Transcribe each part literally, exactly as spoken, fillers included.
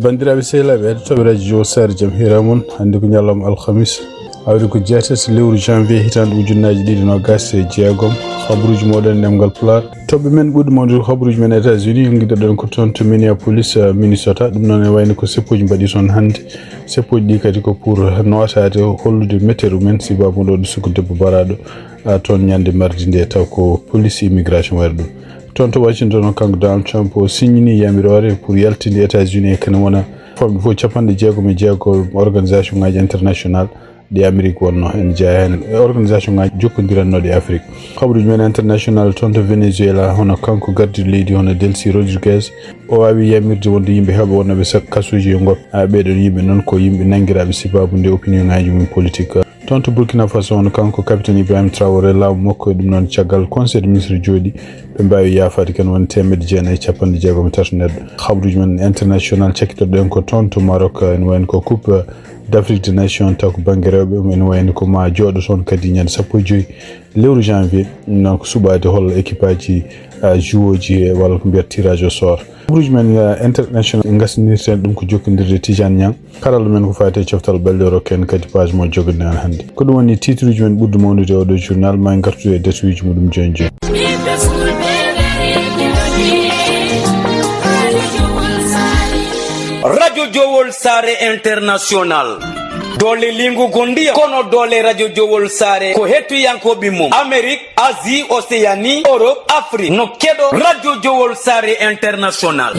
Banndiraaɓe sehilaaɓe heɗotooɓe radio Jowol Saare, jam hiira mon. Hannde ko ñalawma alhamis, awri ko jeetati lewru janvier hitaande ujunnaaji ɗiɗi nogas e jeegom. Habruuji mooɗon e ɗemngal Pulaar. Toɓɓe men ɓurɗe mawnude ko habruuji men États-Unis, ngiɗoɗen ko toon to Minneapolis, eh, Minnesota. Ɗum noon ene wayno ko seppuuji mbaɗi toon hannde. Seppuuji ɗi kadi ko pour nootaade, hollude météo men, sibabu ɗo ɗo suku debbo baraaɗo, ah, toon ñande mardi nde, taw ko police immigration waɗi ɗum. Toon to Washington o, kanko Donald Trump o signini yamiroore pour yaltinde États-Unis e kene wona famɗi fof capanɗe jeegom e jeegom organisation ngaji international ɗi Amérique wonno ene jeeya heen e organisation ngaji jokkondirannooɗi Afrique. Habruuji men international toon to Venezuela, hono kanko gardiiɗo leydi hono Delcy Rodriguez, o waawi yamirde wonde yimɓe heɓa wonnooɓe sa-, kasuuji yo ngoppe. Ah, ɓeeɗoon yimɓe noon ko yimɓe nanngiraaɓe sibabu nde opinion ngaji mum politique. Toon to Burkina Faso, hono kanko capitaine Ibrahim Traoré, laamu makko e ɗum noon caggal conseil de ministre jooɗi, ɓe mbaawi yaafaade kene woni teemedde jeenayi e capanɗe jeegom e tato neɗɗo. Habruuji men international cakkitoɗen ko toon to Maroc, ene wayno ko coupe d'Afrique des Nations, taw ko bannge rewɓe, um ene wayno ko ma jooɗo toon kadi ñande sappo e joy lewru janvier, noon ko suɓaade hol équipe aji, ah, joueuji e walla ko mbiyata tirage au sort. Habruuji men, ah, international ngasnirten ɗum ko jokkondirde Tidiane Niang. Karalla men ko faati e coftal ɓalli o rokka en kadi page mo jogoɗen hannde. Ko ɗum woni titre uji men ɓurɗi mawnude e oɗo journal, ma en ngartu e date uji muɗum jooni jooni. Radio Jowol Saare International. Doole lingu gondiya, kono doole Radio Jowol Saare ko hettiyankooɓe mum. Amérique, Asie, Océanie, Europe, Afrique, no keɗo Radio Jowol Saare International.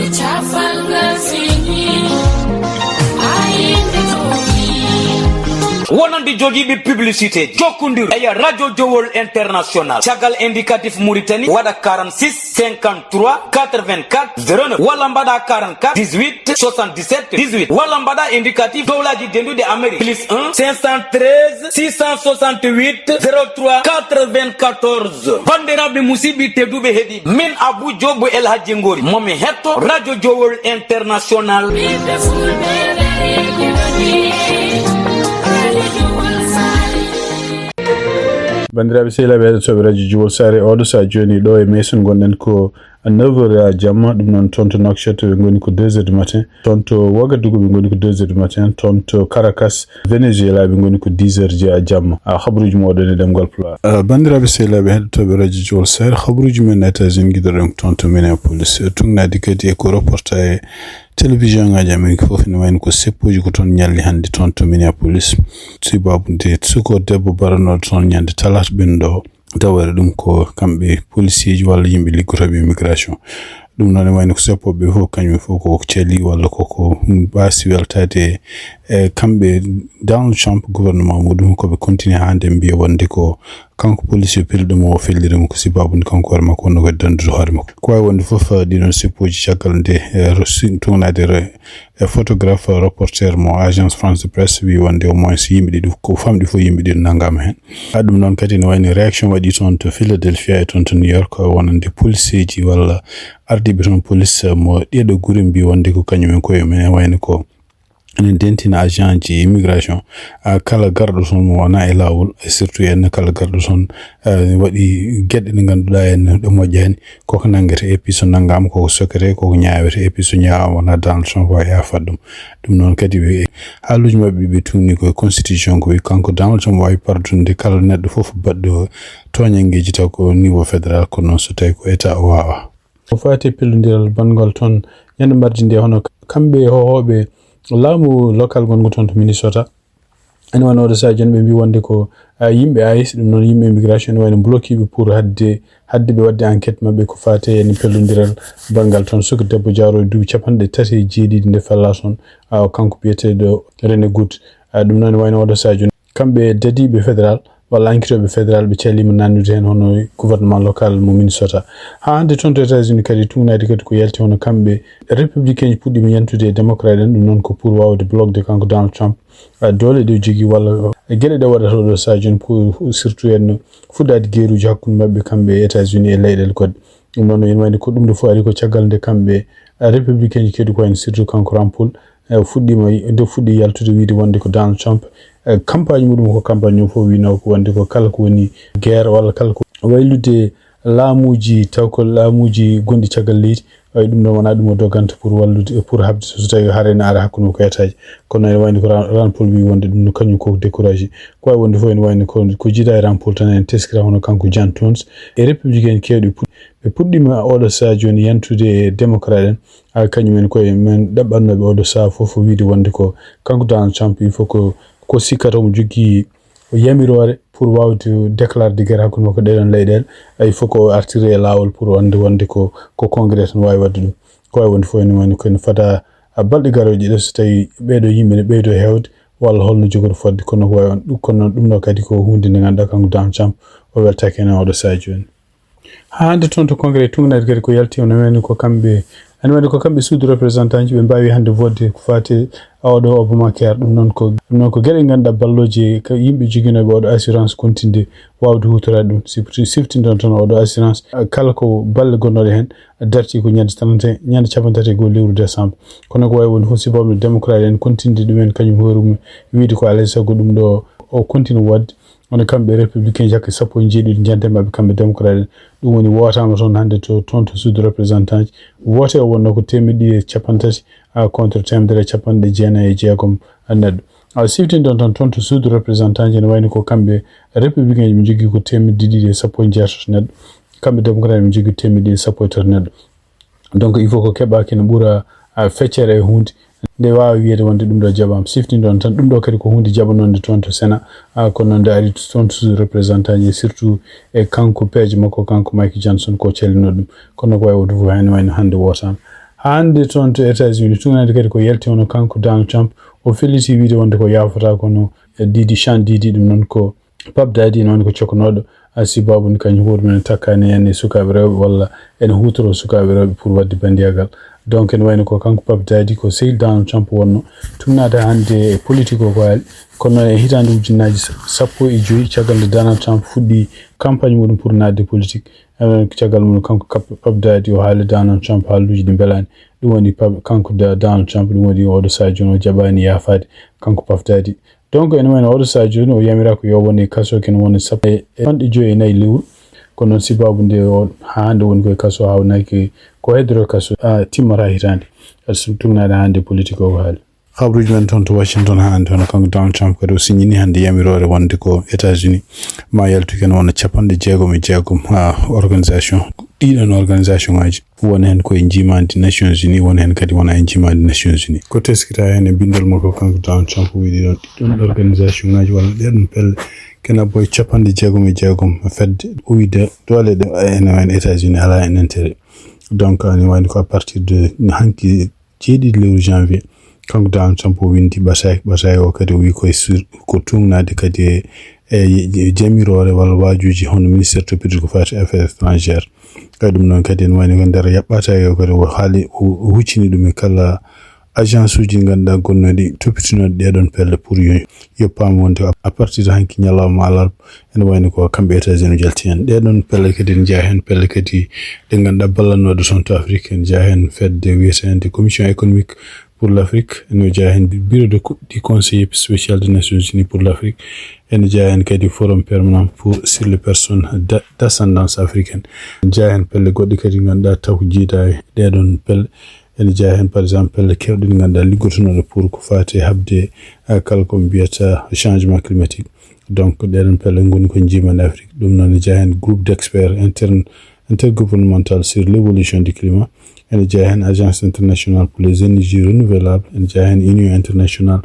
Wonande jogiiɓe publicité, jokkondir e Radio Jowol International. Caggal indicatif Mauritanie, waɗa quarante-six cinquante-trois quatre-vingt-quatre zéro neuf, walla mbaɗa quarante-quatre dix-huit soixante-dix-sept dix-huit, walla mbaɗa indicatif dowlaji denduɗi Amérique, plus un cinq cent treize six cent soixante-huit zéro trois quatre-vingt-quatorze. Banndiraaɓe musidɓe tedduɓe heɗiiɓe, min Abou Diop El Hadji Ngori, mo mi hetto Radio Jowol International. Banndiraaɓe sehilaaɓe heɗotooɓe Radio Jowol Saare, oɗo saha jooni ɗo e Mason ngonɗen ko neuf heures jamma, ɗum noon toon to Nouakchott ɓe ngoni ko deux heures du matin, toon to Ouagadougou ɓe ngoni ko deux heures du matin, toon to Caracas, Venezuela, ɓe ngoni ko dix heures ja-, jamma. Ah, habruuji mooɗon e ɗemngal Pulaar. Ah, banndiraaɓe sehilaaɓe heɗotooɓe Radio Jowol Saare, habruuji men États-Unis ngiɗoɗen ko toon to Minneapolis. Eh, tuugnaade kadi e ko reporter e télévision ngaji Amérique fof ene wayno ko seppuuji ko toon ñalli hannde toon to Minneapolis. Sibabu nde suko debbo baranooɗo toon ñande talaata ɓennuɗo o. Tawere ɗum ko kamɓe polisieji walla yimɓe liggotooɓe immigration. Ɗum noon e wayno ko seppoɓe fof, kañum fof ko cali walla koko mbasi weltade e kamɓe Donald Trump gouvernement muɗum, koɓe continue hannde mbiya wonde ko kanko police o pelli ɗum o felliri mo ko sibabu nde kanko hoore makko wonno ko dandude hoore makko. Ko wawi wonde fof, eh, ɗiɗon seppoji caggal nde, eh, ro-, si-, tuugnaade re-, e photographe, reporter mo Agence France Presse wi wonde au moins yimɓe ɗiɗo ko famɗi fof yimɓe ɗiɗo nanngama heen. Ha ɗum noon kadi ne wayno réaction waɗi toon to Philadelphia e toon to New York, wonande policeji walla ardiiɓe toon police mo ɗeɗo gure mbi wonde ko kañum en koye mumen wayno ko enen dentina agent ji immigration, ah, kala garɗo toon mo wona e laawol, e surtout en kala garɗo toon, ah, waɗi geɗe ɗe ngannduɗaa en ɗe moƴƴaani, koko nanngete, et puis so nanngaama koko sokete, koko ñaawete, et puis so ñaawaama wona Donald Trump wawi yaafat ɗum. Ɗum noon kadi ɓe, haaluuji maɓɓe ɓe tuugni ko e constitution ko wi kanko Donald Trump wawi pardonde kala neɗɗo fof baɗɗo tooñanngeeji taw ko niveau fédéral, kono noon so tawi ko état o waawaa. Ko faati e pellodiral banngal toon ñande mardi nde, hono kamɓe hohooɓe laamu local gongo toon to Minnesota, ene wano oɗo sahaa jooni ɓe mbi wonde ko, ah, yimɓe ice, ɗum noon yimɓe immigration ene wayno bloqué ɓe pour hadde, hadde ɓe waɗde enquête maɓɓe ko faati e pellodiral banngal toon suka debbo jaarowo duuɓi capanɗe tati e jeeɗiɗi nde fella toon, ah, kanko biyeteeɗo René Good. Ah, ɗum noon ene wayno oɗo sahaa jooni kamɓe dadiiɓe fédéral walla enquêtooɓe fédéral ɓe caliima nannude heen hono gouvernement local mo Minnesota. Haa hannde toon to États-Unis kadi tuugnaade kadi ko yalti hono kamɓe républicain ji puɗɗiima yantude e démocrate en, ɗum noon ko pour waawde bloqude kanko Donald Trump, ah, doole ɗe o jogii walla geɗe ɗe waɗata oɗo sahaa jooni pour surtout en fuɗɗaade geeruuji hakkunde maɓɓe kamɓe e États-Unis e leyɗeele goɗɗe. Ɗum noon ene wayno ko ɗum ɗo fof ari ko caggal nde kamɓe, ah, républicain ji kadi ko wayno surtout kanko Rand Paul, eh, fuɗɗiima, nde fuɗɗi yaltude wiyde wonde ko Donald Trump, eh, campagne muɗum ko campagne mum fof wino ko wonde ko kala ko woni guerre walla kala ko waylude laamuuji, taw ko laamuuji gonɗi caggal leydi, ay, ɗum ɗo wonaa ɗum o doganta pour wallude, pour haɓde so tawi hare ene ara hakkunde makko e États-Unis. Kono ene wayno ko Ra-, Rand Paul wi wonde ɗum no kañum ko découragé. Ko wawi wonde fof ene wayno ko, ko jiida e Rand Paul tan en teskira hono kanko Jan Tools. E républicain en keewɗi puɗ-, ɓe puɗɗima oɗo sahaa jooni yantude e démocrate en. A, kañum en koye men ɗaɓɓannoɓe oɗo sahaa fof, fof wiide wonde ko kanko Donald Trump, il faut ko, ko sikkata omo jogii o yamiroore pour wawde déclarde guerre hakkunde makko ɗeɗon leyɗeele. Ay, fof ko artiri e laawol pour wonde, wonde ko, ko congrès tan wawi wadde ɗum. Ko wawi wonde fof ene wayno ko ene fada, a, balɗe garoje ɗe so tawi ɓeeɗo yimɓe ne ɓeydo hewde walla holno jogori fodde, kono ko wawi on ɗum, kono noon ɗum ɗo kadi ko hunde nde ganduɗa kanko Donald Trump o weltaki heen oɗo sahaa jooni. Haa hannde toon to congrès tuugnaade kadi ko yalti, ene wayno ko kamɓe, ene wayno ko kamɓe suudu représentant ji ɓe mbaawi hannde vote ko faati e oɗo Obamacare. Ɗum noon ko, ɗum noon ko geɗe ngannduɗaa ballooje ka yimɓe joginooɓe oɗo assurance kontinde waawde huutoraade ɗum. Sifti-, siftinɗon tan oɗo assurance, ah, kala ko balle gonnooɗe heen darti ko ñande trente, ñande cappanɗe tati e goho lewru décembre. Kono ko wawi wonde fof, sibabu démocrate en kontinde ɗumen kañum hoore mum, wiide ko alay sago ɗum ɗo o continue waɗde. Woni kamɓe républicain jakka sappo e jeeɗiɗi jante maɓɓe kamɓe démocrate en. Ɗum woni wootaama toon hannde to, toon to suudu représentant ji. Woote o wonno ko teemedde ɗiɗi e cappanɗe tati, ah, contre teemedere e capanɗe jeenayi e jeegom neɗɗo. A siftinɗon tan toon to suudu représentant ji ene wayno ko kamɓe républicain ji ɓe njogii ko teemedde ɗiɗi e sappo e jeetati neɗɗo. Kamɓe démocrate ɓe njogii teemedde ɗiɗi e sappo e tati neɗɗo. Donc, il faut ko keɓaaki ne ɓura, ah, feccere e huunde. Nde waawa wiyeede wonde ɗum ɗo jaɓaama. Siftinɗon tan, ɗum ɗo kadi ko huunde jaɓanoonde toon to Sénat, ah, kono noon nde ari toon to suudu représentant ji, surtout e kanko peejo makko, kanko Mike Johnson, ko calino ɗum. Kono ko wawi wonde fof, heen wayno hannde wootaama. Hannde toon to États-Unis, tuugnaade kadi ko yalti hono kanko Donald Trump, o felliti wiide wonde ko yaafata kono, eh, Diddy, Sean Diddy, ɗum noon ko Puff Daddy, noon ko coknooɗo, a, sibabu nde kañum hoore mum ene takkaani en e sukaaɓe rewɓe walla ene huutoro sukaaɓe rewɓe pour waɗde banndiyagal. Donc, ene wayno ko kanko Puff Daddy ko sehil Donald Trump wonno. Tuugnaade hannde e politique o ko haali. Kono e hitaande ujunnaaji sappo e joy, caggal nde Donald Trump fuɗɗi campagne muɗum pour naatde politique, ene wayno ko caggal mum kanko Kap-, Puff Daddy o haali Donald Trump haalduuji ɗi mbelaani. Ɗum woni Puff-, kanko Da-, Donald Trump, ɗum woni oɗo sahaa jooni o jaɓaani yaafaade kanko Puff Daddy. Donc, ene wayno oɗo sahaa jooni o yamiraaka yo wone kaso, ken wona sappo e, e capanɗe joy e nayi lewru. Kono noon sibabu nde o, haa hannde woni koye kaso, hawnaaki ko heddoro kaso, a, timmata hitaande. A, so tuugnaade hannde politique o ko haali. Habruuji men toon to Washington haa hannde, hono kanko Donald Trump kadi o signini hannde yamiroore wonde ko États-Unis ma yaltu ken wona capanɗe jeegom e jeegom, a, organisation. Ɗiɗon organisation ngaji. Won heen ko e njiimaandi Nations Unies, won heen kadi wona e njiimaandi Nations Unies. Ko teskita heen e binndol makko kanko Donald Trump, o wiyi ɗiɗon, ɗiɗon organisation ngaji walla ɗeɗon pelle kena boy capanɗe jeegom e jeegom fedde, o wiyi de doole ɗe ene wayno États-Unis alaa heen intérêt. Donc, ene wayno ko à partir de hanki jeeɗiɗi lewru janvier, kanko Donald Trump o winndi ɓataake, ɓataake o kadi o wiyi koye sur, ko tuugnaade kadi e, e jamiroore walla waajuuji hono ministère toppitooɗo ko faati affaires étrangères. Kadi ɗum noon kadi ene wayno ko nder yaɓɓataake o kadi o haali, o, o huccini ɗum e kala agence uji ɗi ngannduɗaa gonnooɗi toppitinooɗi ɗeɗon pelle pour yo, yo paam wonde à partir de hanki ñalawma alarba ene wayno ko kamɓe États-Unis jalti heen. Ɗeɗon pelle kadi ene jeyaa heen pelle kadi ɗe ngannduɗaa ballatnooɗe toon to Afrique, ene jeyaa heen fedde wiyeteende Commission économique pour l'Afrique, ene jeyaa heen bureau de co-, du conseiller spécial des Nations Unies pour l'Afrique, ene jeyaa heen kadi forum permanent pour, sur les personnes d'a-, d'ascendance africaine. Ene jeyaa heen pelle goɗɗe kadi ngannduɗaa taw ko jiida e ɗeɗon pelle. Ene jeyaa heen, par exemple, pelle keewɗe ɗe ngannduɗaa liggotonooɗe pour ko faati e haɓde, eh, kala ko mbiyata changement climatique. Donc, ɗeɗon pelle ngoni ko njiimaandi Afrique. Ɗum noon ene jeyaa heen groupe d'experts interne, intergouvernemental sur l'évolution du climat. Ene jeyaa heen Agence internationale pour les énergies renouvelables. Ene jeyaa heen Union internationale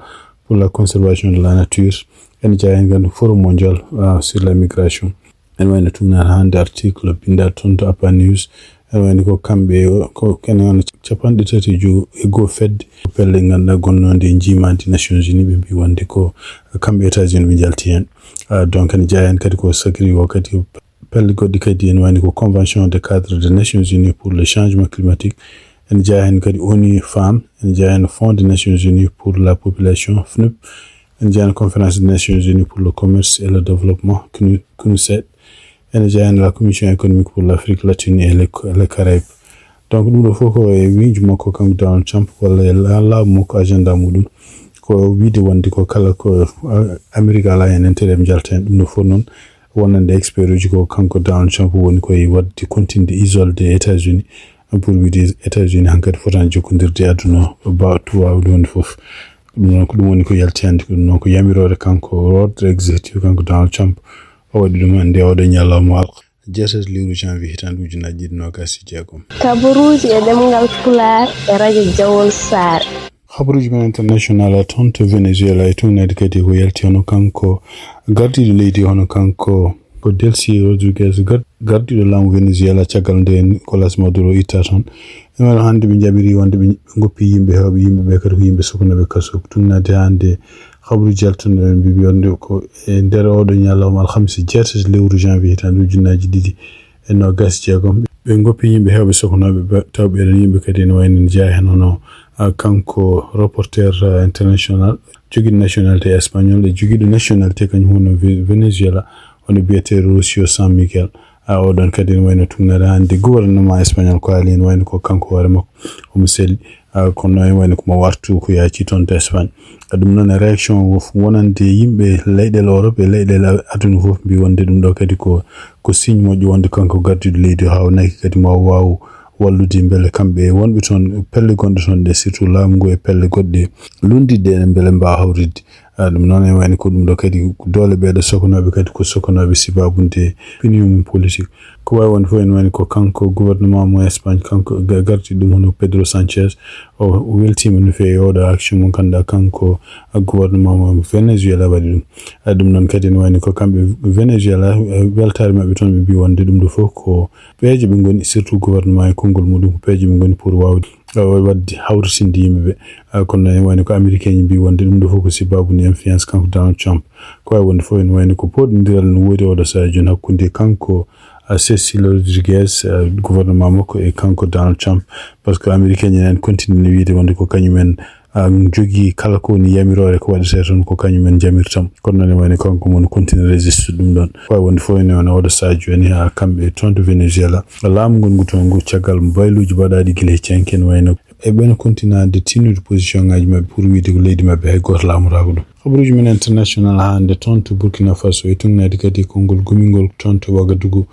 pour la conservation de la nature. Ene jeyaa heen kadi Forum mondial, ah, sur la migration. Ene wayno tuugnaade hannde article binndaa toon to Apa News. Ene wayno ko kamɓe, ko ene wayno capanɗe tati e joy e goho fedde pelle ngannduɗaa gonnoonde e njiimaandi Nations Unies, ɓe mbii wonde ko kamɓe États-Unis ɓe njalti heen. Ah, donc ene jeyaa heen kadi ko sakiri o kadi pelle goɗɗe kadi ene wayno ko Convention de cadre des Nations Unies pour le changement climatique. Ene jeyaa heen kadi ONU Femmes, ene jeyaa heen Fonds des Nations Unies pour la population, FNUP, ene jeyaa heen Conférence des Nations Unies pour le commerce et le développement, CNU, CNUCED, ene jeyaa heen la Commission économique pour l'Afrique latine et les, les Caraïbes. Donc, ɗum ɗo fof ko e miijo makko kanko Donald Trump, walla e la-, laamu makko, agenda muɗum, ko wiide wonde ko kala ko, a-, Amérique alaa heen intérêt ɓe njalta heen. Ɗum ɗo fof noon, Wonande expert uji ko kanko Donald Trump woni koye waɗde, continue de isolde États-Unis, pour wiide États-Unis hankadi fotani jokkondirde e aduna o, ba to waawde wonde fof. Ɗum noon ko ɗum woni ko yalti hannde, ko ɗum noon ko yamiroore kanko Rod Executive, kanko Donald Trump o waɗi ɗum hannde oɗo ñalawma alk-, jeetati lewru janvier hitaande ujunaaji ɗiɗi noogaas e jeegom. Kabaruuji e ɗemngal Pulaar e radio Jawol Saare. Habaruuji men international, toon to Venezuela e tuugnaade kadi ko yalti hono kanko gardiiɗo leydi, hono kanko ko Delcy Rodriguez, gar-, gardiiɗo laamu Venezuela caggal nde Nicolas Maduro itta toon. E nder hannde ɓe njaɓiri wonde ɓe, ɓe ngoppi yimɓe heewɓe, yimɓe ɓe kadi ko yimɓe soknooɓe kaso. Ko tuugnaade hannde habaruuji yaltuno en mbiɓi wonde ko e nder oɗo ñalawma alhamisa jeetati lewru janvier hitaande ujunaaji ɗiɗi e noogaas e jeegom. Ɓe ngoppi yimɓe heewɓe soknooɓe ɓe, taw ɓeeɗon yimɓe kadi ene wayno ne jeyaa heen hono, ah, kanko Reporter, ah, International, jogiiɗo nationalité espagnol e jogiiɗo nationalité kañum hono Ve-, Venezuela, hono biyetee Rocio San Miguel. Ah, oɗon kadi ene wayno tuugnaade hannde gouvernement espagnol ko haali ene wayno ko kanko hoore makko omo selli. Ah, kono ene wayno ko mo wartu ko yaaci toon to Espagne. Ah, ɗum noon e réaction wonande yimɓe leyɗeele Europe e leyɗeele aduna fof mbi wonde ɗum ɗo kadi ko, ko signe moƴƴo wonde kanko gardiiɗo leydi o haawnaki kadi ma o waaw wallude mbele kamɓe e wonɓe toon pelle gonɗe toon ɗe, surtout laamu ngu e pelle goɗɗe lunndiɗɗe ene mbele mbaawa hawritde. Ah, ɗum noon ene wayno ko ɗum ɗo kadi ko doole ɓeeɗo soknooɓe kadi ko soknooɓe sibaabu nde opinion mum politique. Ko waawi wonde fof ene wayno ko kanko gouvernement mo Espagne, kanko ga-, gardi ɗum hono Pedro Sanchez, o, o weltiima no feewi e oɗo action mo ngannduɗaa kanko, ah, gouvernement mo Venezuela waɗi ɗum. Ah, ɗum noon kadi ene wayno ko kamɓe Venezuela, eh, weltaare maɓɓe toon ɓe mbi wonde ɗum ɗo fof ko peeje ɓe ngoni, surtout gouvernement e konngol muɗum ko peeje ɓe ngoni pour waawde, eh, waɗde hawritinde yimɓe ɓe. Ah, kono ene wayno ko Américain ji mbi wonde ɗum ɗo fof ko sibaabu nde influence kanko Donald Trump. Ko waawi wonde fof ene wayno ko pooɗondiral no woodi oɗo sahaa jooni hakkunde kanko, ah, Cecil Rodriguez, ah, gouvernement makko e kanko Donald Trump. Par ce que Américain ji ene continue ne wiide wonde ko kañum en, ah, jogii kala ko woni yamiroore ko waɗetee toon ko kañum en jamirtam. Kono noon ene wayno kanko mo no continue résiste ɗum ɗoon. Ko waawi wonde fof ene wayno oɗo sahaa jooni haa kamɓe toon to Venezuela. Laamu ngongu toon ngu caggal bayluuji baɗaaɗi gila e cenke ene wayno e ɓeen continue de tinnude position ŋaaji maɓɓe pour wiide ko leydi maɓɓe hay gooto laamotaako ɗum. Habaruuji men international hannde toon to Burkina Faso e tuugnaade kadi konngol gomingol toon to Ouagadougou.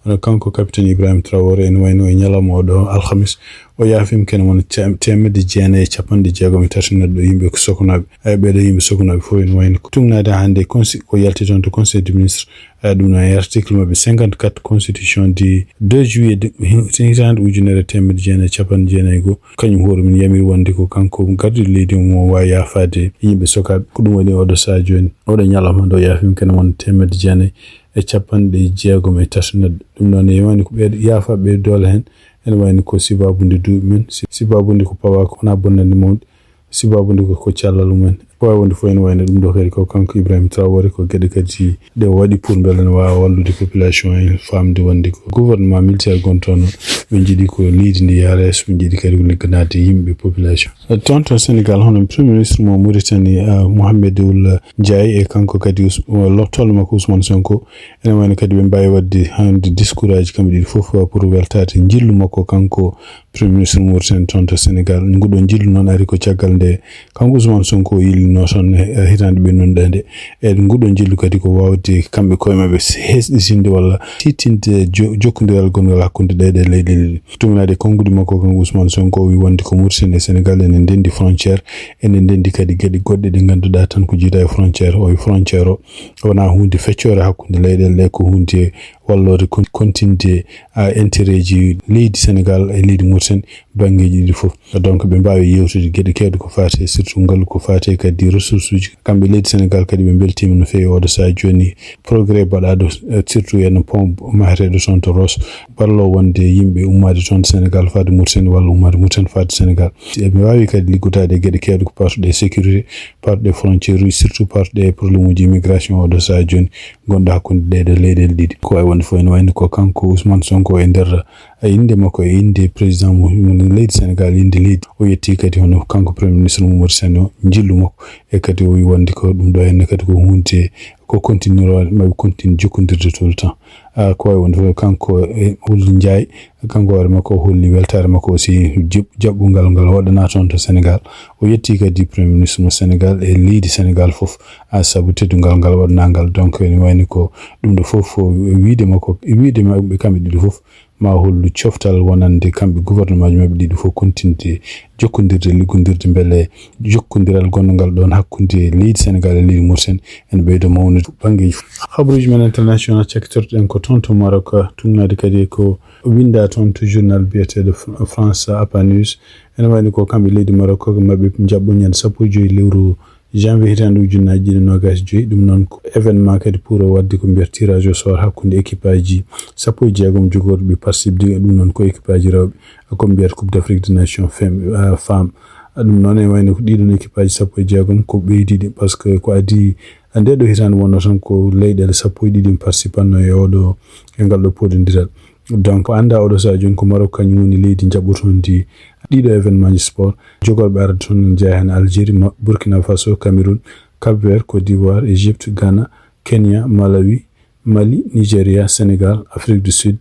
Hono kanko Capitaine Ibrahim Traoré ene wayno e ñalawma oɗo alhamis o yaafiima kene wona te-, teemedde jeenayi e capanɗe jeegom e tati neɗɗo yimɓe ko soknooɓe. Ay ɓeeɗo yimɓe soknooɓe fof ene wayno ko tuugnaade hannde consi-, ko yalti toon to Conseil des ministres. Eh, ɗum noon e article maɓɓe cinquante-quatre constitution du deux juillet de, hitaande ujunere e teemedde jeenayi e capanɗe jeenayi e goo, kañum hoore mum yamiri wonde ko kanko gardiiɗo leydi o mo waawi yaafaade e yimɓe sokaaɓe. Ko ɗum waɗi oɗo sahaa jooni, oɗo ñalawma nde o yaafiima kene wona teemedde jeenayi e capanɗe jeegom e tati neɗɗo. Ɗum noon ene wayno ko ɓe yaafaaɓe doole heen, ene wayno ko sibaabu nde duuɓi men, si-, sibaabu nde ko pawaa ko wonaa bonnande mawɗi. Sibaabu nde ko, ko callal mumen. Ko waawi wonde fof ene wayno ɗum ɗo kadi ko kanko Ibrahim Traoré, ko geɗe kadi ɗe o waɗi pour mbele ne waawa wallude population en faamde wonde ko gouvernement militaire gonto noon. Ɓe njiɗi ko leydi ndi yaara yeeso, ɓe njiɗi kadi ko ligganaade yimɓe population. Toon to Sénégal, hono Premier Ministre mo Mauritanie, ah, Mohamed Ould Ndiaye e kanko kadi Us-, o lo-, tollo makko Ousmane Sonko, ene wayno kadi ɓe mbaawi waɗde hannde discours aji kamɓe ɗiɗi fof, ah, pour weltaade njillu makko kanko Premier Ministre Mauritanie toon to Sénégal. Nguɗo njillu noon ari ko caggal nde kanko Ousmane Sonko o yillinoo toon e, e hitaande ɓennude nde. E nguɗo njillu kadi ko waawde kamɓe koye maɓɓe hesɗitinde walla tiiɗtinde jo-, jokkondiral gongal hakkunde ɗee ɗe leyɗeele ɗiɗi. Tuugnaade e konnguɗi makko kanko Ousmane Sonko o wi wonde ko Mauritanie e Sénégal ene ndenndi frontière, ene ndenndi kadi geɗe goɗɗe ɗe ngannduɗaa tan ko jiidaa e frontière o. E frontière o wonaa huunde feccoore hakkunde leyɗeele ɗe, ko huunde walloore kon-, kontinde, ah, intérêt ji leydi Sénégal e leydi Mauritanie banngeeji ɗiɗi fof. Donc, ɓe mbaawi yeewtude geɗe keewɗe ko faati e surtout ngalu, ko faati e kadi ressource uji. Kamɓe leydi Sénégal kadi ɓe mbeltiima no feewi oɗo sahaa jooni progrès baɗaaɗo, eh, surtout e no pont maheteeɗo toon to Rosso, ballo wonde yimɓe ummaade toon Sénégal faade Mauritanie walla ummaade Mauritanie faade Sénégal. Eɓe mbaawi kadi liggodaade e geɗe keewɗe ko paatuɗe e sécurité, paatuɗe e frontière uji, surtout paatuɗe e problème uji immigration oɗo sahaa jooni gonɗo hakkunde ɗee ɗe leyɗeele ɗiɗi. Ko waawi wonde fof ene wayno ko kanko Ousmane Sonko e nder e innde makko e innde président mo, mo leydi Sénégal, innde leydi. O yetti kadi hono kanko Premier Ministre mo Mauritanie o, njillu makko. E kadi o wi wonde ko ɗum ɗo henne kadi ko huunde ko continue, maɓe continue jokkondirde tout le temps. Ah, ko wayi wonde fof, kanko e Wulde Njaay, kanko hoore makko o holli weltaare makko aussi jaɓ-, jaɓɓungal ngal waɗanaa toon to Sénégal. O yetti kadi Premier Ministre mo Sénégal e leydi Sénégal fof, ah, sabu teddungal ngal waɗanaa ngal. Donc, ene wayni ko ɗum ɗo fof, o wiide makko, e wiide maɓɓe kamɓe ɗiɗo fof, ma hollu coftal wonande kamɓe gouvernement ji maɓɓe ɗiɗo fof, continue jokkondirde, liggondirde, mbele jokkondiral gonngal ɗoon hakkunde leydi Sénégal e leydi Mauritanie ene ɓeydo mawnude banngeeji fof. Habaruuji men international cakkitorɗen ko toon to Maroc, tuugnaade kadi ko winnda toon to journal biyeteeɗo Fr-, France Apa News. Ene wayni ko kamɓe leydi Maroc ko maɓɓe jaɓɓo ñande sappo e joy lewru janvier hitaande ujunnaji ɗiɗi e noogas e joy. Ɗum noon ko événement kadi pour waɗde ko mbiyata tirage au sort hakkunde équipe aji sappo e jeegom jogorɓe participe. Ɗum noon ko équipe aji rewɓe, ko mbiyata Coupe d'Afrique des Nations fem-, ah, femmes. Ɗum noon ene wayno ko ɗiɗon équipe aji sappo e jeegom ko ɓeydiiɗi, parce que ko adii nde ɗo hitaande wonno tan ko leyɗeele sappo e ɗiɗi participanno e oɗo, e ngal ɗo poɗondiral. Donc, annda oɗo sahaa jooni ko Maroc kañum woni leydi jaɓɓotondi ɗiɗo événement ji sport. Jogorɓe arde toon ene jeyaa heen Algérie, Ma-, Burkina Faso, Cameroun, Cap Vert, Côte d'Ivoire, Égypte, Ghana, Kenya, Malawi, Mali, Nigeria, Sénégal, Afrique du Sud,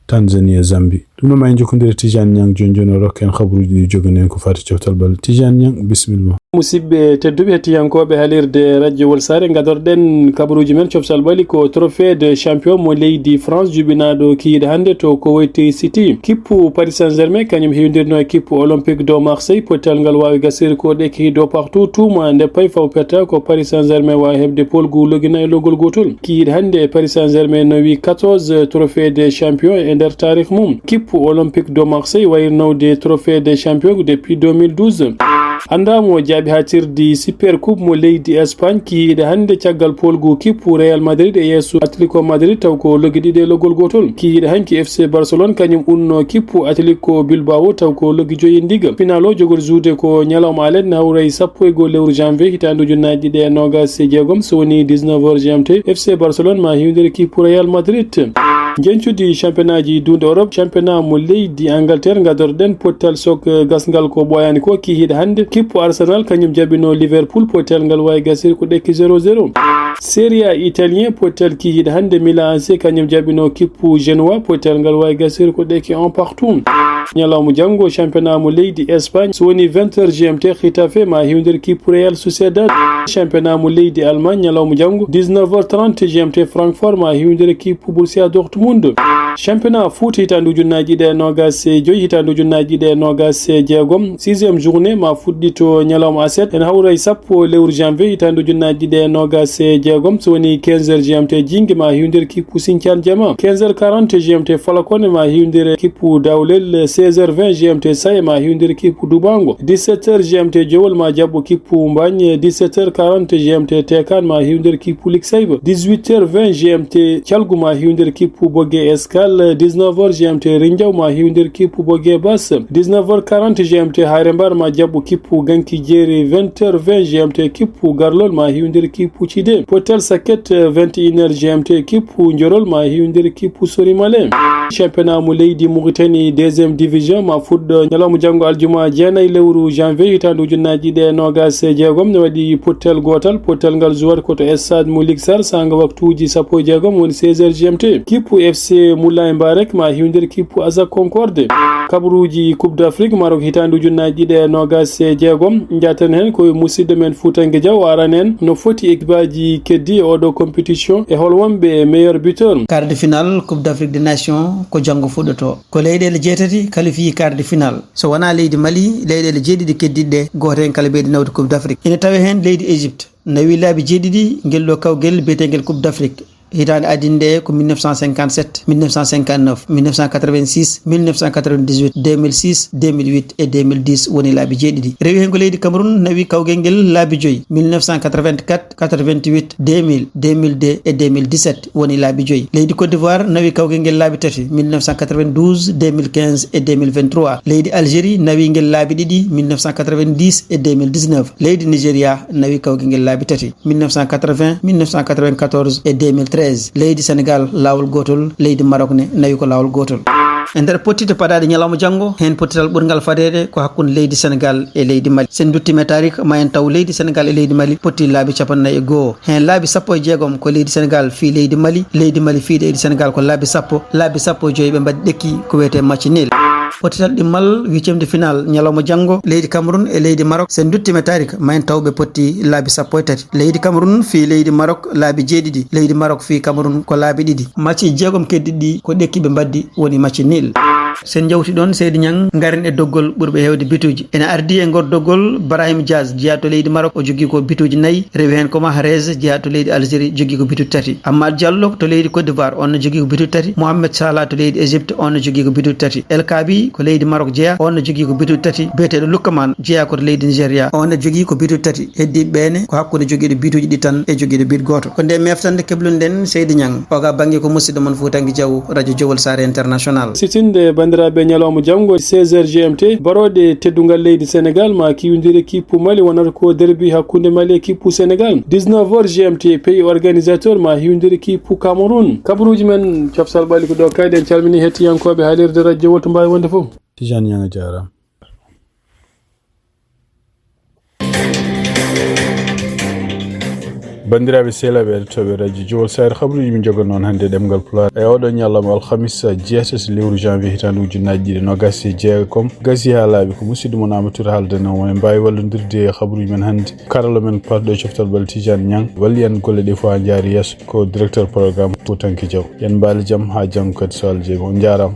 Tanzanie, Zambie. Ɗum noon ma en jokkondire Tijani Niang jooni jooni o rokka en habaruuji ɗi jogani en ko faati coftal ɓalli. Tijani Niang, bisimilla ma. Musidɓe tedduɓe hettiyankooɓe halirde Radio Wolsare, gadorɗen kabaruuji men coftal ɓalli ko trophée de champion mo leydi France jubinaaɗo kiiɗe hannde to Kuwait City. Kippu Paris Saint-Germain kañum heewdirno e kippu Olympique de Marseille, pottal ngal waawi gasirde ko ɗekki do partout, tuuma nde pay faw petta ko Paris Saint-Germain waawi heɓde polgu logina e logol gootol. Kiiɗe hannde Paris Saint-Germain nawi quatorze trophée de champion e nder taarikh mum. Kippu Olympique de Marseille wayri nawde trophée de champion depuis deux mille douze. Anndaa mo jaaɓi haa tirdi Super Coupe mo leydi Espagne, kiiɗe hannde caggal polgu kippu Real Madrid e yeeso Atletico Madrid taw ko logi ɗiɗi e logol gootol. Kiiɗe hanki F C Barcelone kañum unno kippu Atletico Bilbao taw ko logi joyi e ndiga. Final o jogori juude ko ñalawma alet ne hawra e sappo e goo lewru janvier hitaande ujunnaaji ɗiɗi e noogas e jeegom, so woni dix-neuf heures G M T. F C Barcelone ma hiwndire kippu Real Madrid. Njeñcudi championnat ji duunde Europe, championnat mo leydi Angleterre, gadorɗen pottal sok, eh, gasngal ko ɓooyaani ko, kihiiɗe hannde. Kippu Arsenal, kañum jaɓino Liverpool, pottal ngal waawi gasir ko ɗekki zéro zéro. Serie A italien, pottal kihiiɗe hannde, Milan A C, kañum jaɓino kippu Genoa, pottal ngal waawi gasir ko ɗekki un partout. Ñalawma janngo, championnat mo leydi Espagne, so woni vingt heures G M T, Getafe ma hiwdir kippu Real Sociedad. Championnat mo leydi Allemagne, ñalawma janngo, dix-neuf heures trente G M T, Francfort ma hiwdir kippu Borussia Dortmund. Championnat foot hitaande ujunnaaji ɗiɗi e noogas e joy, hitaande ujunnaaji ɗiɗi e noogas e jeegom, sixième journée ma fuɗɗito ñalawma aset, ene hawra e sappo lewru janvier hitaande ujunnaaji ɗiɗi e noogas e jeegom, so woni quinze heures G M T, Jingue ma hiwdir kippu Sinthiane Diama, quinze heures quarante G M T, Falakone ma hiwdir kippu Dawlel, seize heures vingt G M T, Saye ma hiwdir kippu Dubango, dix-sept heures G M T, Jowol ma jaɓɓo kippu Mbagne, dix-sept heures quarante G M T, Tekan ma hiwdir kippu Liksayba, dix-huit heures vingt G M T, Calgu ma hiwdir kippu Bogge Escale, dix-neuf heures G M T, Rinjaw ma hiwdir kippu Bogge Bas, dix-neuf heures quarante G M T, Hayre Mbar ma jaɓɓo kippu Ganki Jeeri, vingt heures vingt G M T, kippu Garlol ma hiwdir kippu Cide, Potel Saket, vingt et une heures G M T, kippu Njorol ma hiwdir kippu Sorimale. Championnat mo leydi Mauritanie deuxième division ma fuɗɗo ñalawma janngo aljuma jeenayi lewru janvier hitaande ujunnaaji ɗiɗi e noogas e jeegom, ne waɗi pottal gootal. Pottal ngal juwat ko to stade mo Liksar, saanga waktuuji sappo e jeegom, woni seize heures G M T. Kippu F C Moulay Mbarek ma hiwdir kippu Azak Concorde. Kabaruuji Coupe d'Afrique Maroc hitaande ujunnaaji ɗiɗi e noogas e jeegom, njaten heen ko musidɗo men Fuutanke Jaw o arani en no foti ekipaaji keddi e oɗo compétition e hol wonɓe meilleur buteur. Quart de finale Coupe d'Afrique des Nations ko janngo fuɗɗoto. Ko leyɗeele jeetati qualifié quart de finale. So wonaa leydi Mali, leyɗeele jeeɗiɗi keddiiɗe ɗe, gooto heen kala ɓeydi nawde Coupe d'Afrique. Ina tawee heen leydi Égypte, nawi laabi jeeɗiɗi ngel ɗo kawgel biyeteengel Coupe d'Afrique. Hitaande adii nde ko mille neuf cent cinquante-sept, mille neuf cent cinquante-neuf, mille neuf cent quatre-vingt-six, mille neuf cent quatre-vingt-dix-huit, deux mille six, deux mille huit et deux mille dix woni laabi jeeɗiɗi. Rewi heen ko leydi Cameroun nawi kawgel ngel laabi joyi, mille neuf cent quatre-vingt-quatre, quatre-vingt-huit, deux mille, deux mille deux et deux mille dix-sept woni laabi joyi. Leydi Côte d'Ivoire nawi kawgel ngel laabi tati, mille neuf cent quatre-vingt-douze, deux mille quinze et deux mille vingt-trois. Leydi Algérie nawi ngel laabi ɗiɗi, mille neuf cent quatre-vingt-dix et deux mille dix-neuf. Leydi Nigeria nawi kawgel ngel laabi tati, mille neuf cent quatre-vingts, mille neuf cent quatre-vingt-quatorze et deux mille treize. Leydi Sénégal laawol gootol, leydi Maroc ne nawi ko laawol gootol. E nder pottital paɗaaɗo ñalawma janngo, heen pottital ɓurngal fadeede ko hakkunde leydi Senegaal e leydi Mali. So en nduttiima e taariik, ma en taw leydi Senegaal e leydi Mali potti laabi cappanɗe nayi e go'o. Heen laabi sappo e jeegom ko leydi Senegaal fii leydi Mali, leydi Mali fii leydi Senegaal ko laabi sappo, laabi sappo e joy ɓe mbaɗi ɗekki ko wiyetee match nul. Pottital ɗimmal huitième de finale ñalawma janngo, leydi Cameroun e leydi Maroc. So en nduttiima e taariik, ma en taw ɓe potti laabi sappo e tati. Leydi Cameroun fii leydi Maroc laabi jeeɗiɗi, leydi Maroc fii Cameroun ko laabi ɗiɗi. Match jeegom keddiiɗi ɗi ko ɗekki ɓe mbaɗi, woni match nul. So en njawti ɗoon, Seydi Ñang, ngaren e doggol ɓurɓe heewde bituuji. Ene ardii e ngol doggol Brahim Diaz, jeyaa to leydi Maroc, o jogii ko bituuji nayi, rewi heen ko Mahrez, jeyaa to leydi Algérie, jogii ko bituuji tati. Amad Diallo to leydi Côte d'Ivoire, oon ne jogii ko bituuji tati. Mohamed Salah to leydi Égypte, oon ne jogii ko bituuji tati. El Kaabi ko leydi Maroc jeyaa, oon ne jogii ko bituuji tati. Biyeteeɗo Lukman jeyaa ko to leydi Nigéria, oon ne jogii ko bituuji tati. Heddiiɓe ɓee ne ko hakkunde jogiiɗo bituuji ɗiɗi tan e jogiiɗo but gooto. Ko ndee meftande keblunɗen Seydi Ñang. O ga bannge ko musidɗo mon Fuutanke Jaw, Radio Jowol Saare International. Sitinde banndiraaɓe ñalawma janngo, seize heures G M T, barooɗe teddungal leydi Senegaal ma kiwindire kippu Mali, wonata ko derbi hakkunde Mali e kippu Senegaal. Dix-neuf heures G M T, pays organisateur ma hiwindire kippu Cameroun. Kabaruuji men coftal ɓalli ko ɗo kayɗe. En calmini hettiyankooɓe haalirde Radio Jowol to mbaawi wonde fof. Tijaan Ñang a jaaraama. Banndiraaɓe sehlaaɓe heɗotooɓe Radio Jowol Saare, kabaruuji min njoga noon hannde e ɗemngal Pulaar. E oɗo ñalawma alhamisa jeetati lewru janvier hitaande ujunnaaji ɗiɗi e noogaas e jeegom, gasi haa laaɓi. Ko musidɗo mon Amadou Touré haaldanoo mon. En mbaawi wallondirde e kabaruuji men hannde. Karallo men paɗɗo e coftal ɓalli Tijaan Ñang walli en golle ɗe fof haa njaari yeeso. Ko directeur programme Fuutanke Jaw. Yo en mbaali jam haa janngo kadi so Allah jaɓi. On njaaraama.